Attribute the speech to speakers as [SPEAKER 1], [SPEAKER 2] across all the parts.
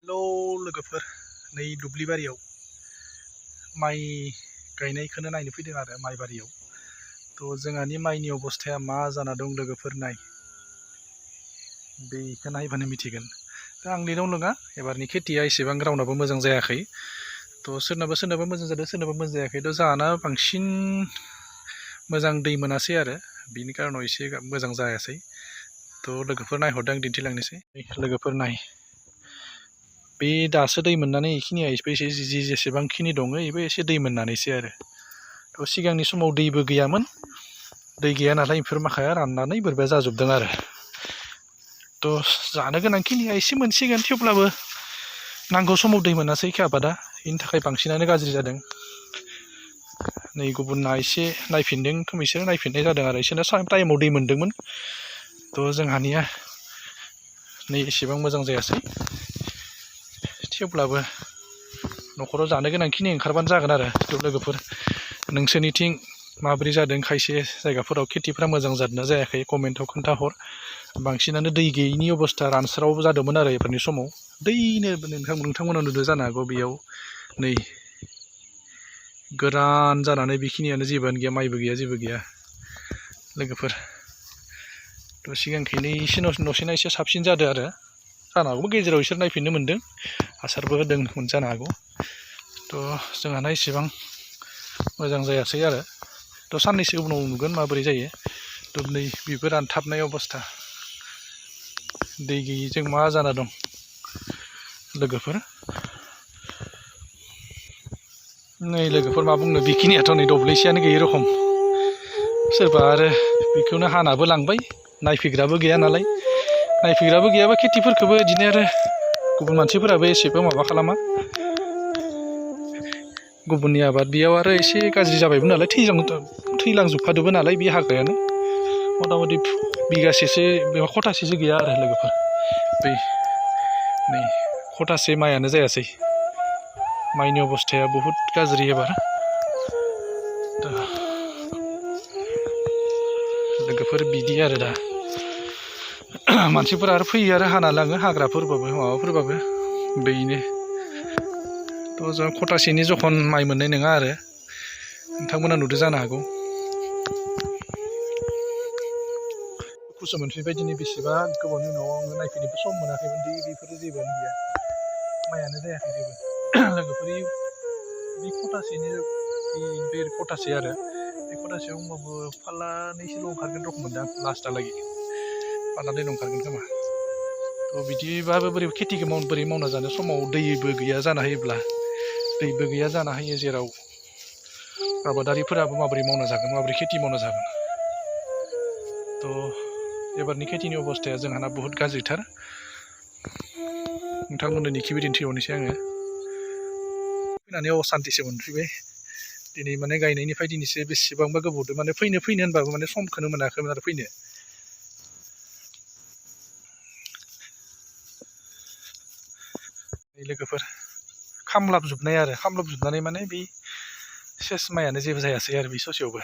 [SPEAKER 1] लोगोफोर नै दुब्लि बारियाव माइ गायनायखौनो नायनो फैदों आरो माइ बारियाव। थ' जोंहानि माइनि अबस्थाया मा जाना दं लोगोफोर नाय, बेखौ नायबानो मिथिगोन। दा आंनिल' नङा, एबारनि खेथिया एसेबां रावनाबो मोजां जायाखै। थ' सोरनाबा मोजां जादों, सोरनाबा मोजां जायाखै। थ' जोंहाना बांसिन मोजां दै मोनासै आरो बिनि कारनाव एसे मोजां जायासै। थ' लोगोफोर नायहरदों, आं दिन्थिलांनोसै। लोगोफोर नाय, बे दासो दै मोननानै बेखिनिया एसे जेसेबांखिनि दङ बेबो एसे दै मोननानैसो आरो। थ' सिगांनि समाव दैबो गैयामोन, दै गैया नालाय बेफोर माखाया राननानै बोरैबा जाजोबदों आरो। थ' जानो गोनांखिनिया एसे मोनसिगोन, थेवब्लाबो नांगौ समाव दै मोनासै आबादा, बेनि थाखाय बांसिनानो गाज्रि जादों। नै गुबुनना एसे नायफिनदों, बिसोरो नायफिननाय जादों आरो बिसोरना टाइमाव दै मोनदोंमोन। थ' जोंहानिया नै एसेबां मोजां जायासै। थेवब्लाबो न'खराव जानो गोनांखिनि ओंखारबानो जागोन आरो। थ' लोगोफोर नोंसोरनिथिं माबोरै जादों, खायसे जायगाफोराव खेथिफ्रा मोजां जादोंना जायाखै कमेन्टआव खोन्थाहर। बांसिनानो दै गैयिनि अबस्था, रानस्राव जादोंमोन आरो एबारनि समाव। दैनो नोंथांमोना नुदों जानो हागौ, बेयाव नै गोरान जानानै बेखिनियानो जेबोआनो गैया, माइबो गैया, जेबो गैया लोगोफोर। थ' सिगांखैनो एसे न'सेना एसे साबसिन जादों आरो जानो हागौ, गेजेराव इसोर नायफिननो मोन्दों, हासारबो होदोंमोन जानो हागौ। थ' जोंहाना इसेबां मोजां जायासै आरो। थ' साननैसो उनाव नुगोन माबोरै जायो। थ' नै बेबो रानथाबनाय अबस्था, दै गैयिजों मा जाना दं लोगोफोर। नै लोगोफोर मा बुंनो, बेखिनियाथ' नै दब्लायसेयानो गैयै रखम। सोरबा आरो बेखौनो हानाबो लांबाय, नायफैग्राबो गैया नालाय। नायफैग्राबो गैयाबा खेथिफोरखौबो बिदिनो आरो गुबुन मानसिफोराबो एसेबो माबा खालामा। गुबुननि आबाद बेयाव आरो एसे गाज्रि जाबायमोन नालाय, थैलांजोबखादोंबो नालाय बे हाग्रायानो। मथा मथि बिगासेसो बेयाव खथासेसो गैया आरो लोगोफोर। बै नै खथासे माइयानो जायासै। माइनि अबस्थाया बहुद गाज्रि एबार। लोगोफोर बिदि आरो दा मानसिफोरा आरो फैयो आरो हाना लाङो, हाग्राफोरबाबो माबाफोरबाबो बेनो। थ' जों खथासेनि जखन माइ मोननाय नङा आरो, नोंथांमोना नुदों जानो हागौ। दुखुसो मोनफिनबाय दिनै, बेसेबा गोबावनि उनाव आङो नायफैनोबो सम मोनाखैमोन दि बेफोरो जेबोआनो गैया, माइयानो जायाखै जेबो। लोगोफोर बे खथासेनि बे खथासे आरो बे खथासेयाव होमबाबो फाल्लानैसोल' ओंखारगोन रखम मोनदां लास्टहालागै, फाल्लानैल' ओंखारगोन खोमा। थ' बिदिबाबो बोरै खेथिखौ बोरै मावना जानो, समाव दैबो गैया जाना होयोब्ला, दैबो गैया जाना होयो जेराव आबादारिफोराबो माबोरै मावना जागोन, माबोरै खेथि मावना जागोन। थ' एबारनि खेथिनि अबस्थाया जोंहाना बहुद गाज्रिथार। नोंथांमोननो निखि बिदिन्थि हरनोसै आङो। फैनानै असान्थिसो मोनफैबाय दिनै, माने गायनायनिफ्राय दिनैसो बेसेबांबा गोबावदों, माने फैनो होनबाबो माने समखौनो मोनाखैमोन आरो फैनो। लोगोफोर खामलाबजोबनानै माने बे सेस माइयानो जेबो जायासै आरो बे ससेयावबो।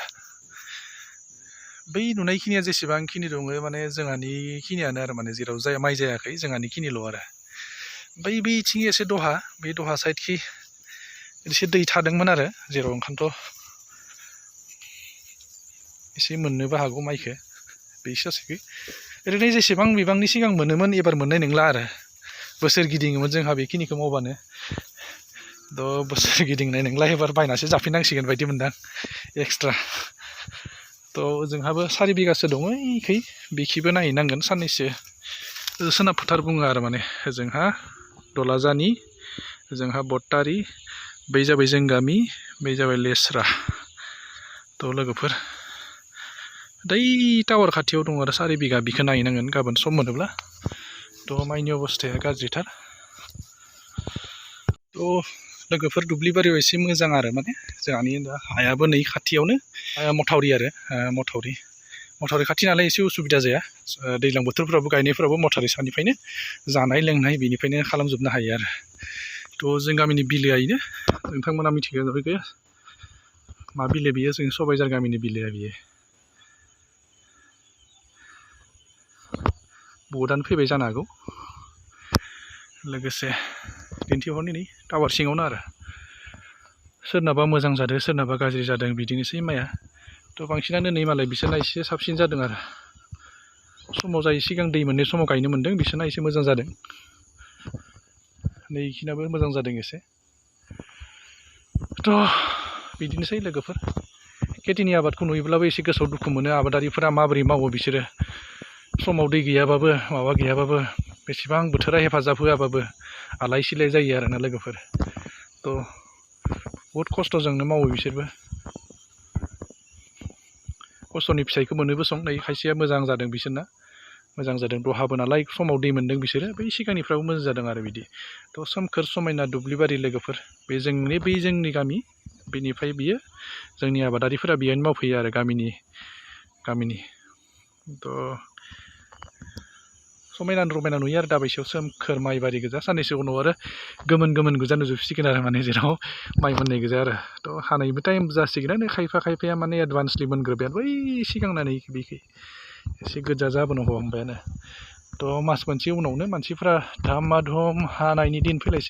[SPEAKER 1] बै नुनायखिनिया जेसेबांखिनि दङ माने जोंहानि खिनियानो आरो, माने जेराव माइ जायाखै जोंहानि खिनिल' आरो। बैथिं एसे दहा, बे दहा साइडखि एसे दै थादोंमोन आरो, जेराव ओंखायनोथ' एसे मोननोबो हागौ माइखौ बे ससेखै। ओरैनो जेसेबां बिबांनि सिगां मोनोमोन एबार मोननाय नंला आरो। बोसोर गिदिङोमोन जोंहा बेखिनिखौ मावबानो। थ' बोसोर गिदिंनाय नंला, एबार बायनासो जाफिननांसिगोन बायदि मोनदां एक्सट्रा। थ' जोंहाबो 4 बिगासो दङ इखै, बेखिबो नायहैनांगोन साननैसो। सोनाब फोथार बुङो आरो माने, जोंहा दलाजानि, जोंहा बट्टारि, बै जाबाय जों गामि, बै जाबाय लेस्रा। थ' लोगोफोर दै टावार खाथियाव दङ आरो 4 बिगा, बिखौ नायहैनांगोन गाबोन सम मोनोब्ला। थ' माइनि अबस्थाया गाज्रिथार। थ' लोगोफोर दुब्लि बारियाव एसे मोजां आरो, माने जोंहानि दा हायाबो नै खाथियावनो मथावरि आरो, मथावरि खाथि नालाय एसे उसुबिदा जाया। दैज्लां बोथोरफ्रावबो गायनायफ्रावबो मथावरि सानिफ्रायनो जानाय लोंनाय बेनिफ्रायनो खालामजोबनो हायो आरो। थ' जों गामिनि बिलोआ इनो, नोंथांमोना मिथिगौ बे मा बिलो बियो, जों सबायझार गामिनि बिलोआ बियो। बहुदआनो फैबाय जानो हागौ। लोगोसे दिन्थिहरनि नै टावार सिङावनो आरो सोरनाबा मोजां जादों सोरनाबा गाज्रि जादों बिदिनोसै माइआ थ' बांसिनानो नै मालाय बिसोरना एसे साबसिन जादों आरो समाव जाय सिगां दै मोननाय समाव गायनो मोन्दों बिसोरना एसे मोजां जादों नै इखिनाबो मोजां जादों एसे थ' बिदिनोसै लोगोफोर खेथिनि आबादखौ नुयोब्लाबो एसे गोसोआव दुखु मोनो आबादारिफोरा माबोरै मावो बिसोरो समाव दै गैयाबाबो माबा गैयाबाबो बेसेबां बोथोरा हेफाजाब होआबाबो आलाय सिलाय जायो आरोना लोगोफोर थ' बहुद खस्थ'जोंनो मावो बिसोरबो खस्थ'नि फिथाइखौ मोनोबो सम नै खायसेया मोजां जादों बिसोरना मोजां जादों दहाबो नालाय समाव दै मोन्दों बिसोरो बै सिगांनिफ्राबो मोजां जादों आरो बिदि थ' सोमखोर समायना दुब्लिबारि लोगोफोर बे जोंनि गामि बेनिफ्राय बियो जोंनि आबादारिफोरा बेहायनो मावफैयो आरो गामिनि थ' समायना रमायना नुयो आरो दाबायसेयाव सोमखोर माइबारि गोजा साननैसो उनाव आरो गोमोन गोजा नुजोबसिगोन आरो माने जेराव माइ मोननाय गोजा आरो थ' हानायबो टाइम जासिगोनानो खायफाया माने एडभान्सलि मोनग्रोबाय बै सिगांनानै बेखै एसे गोजा जाबोनो हमबायानो थ' मास मोनसे उनावनो मानसिफ्रा धामा धुम हानायनि दिन फैलायसिगोन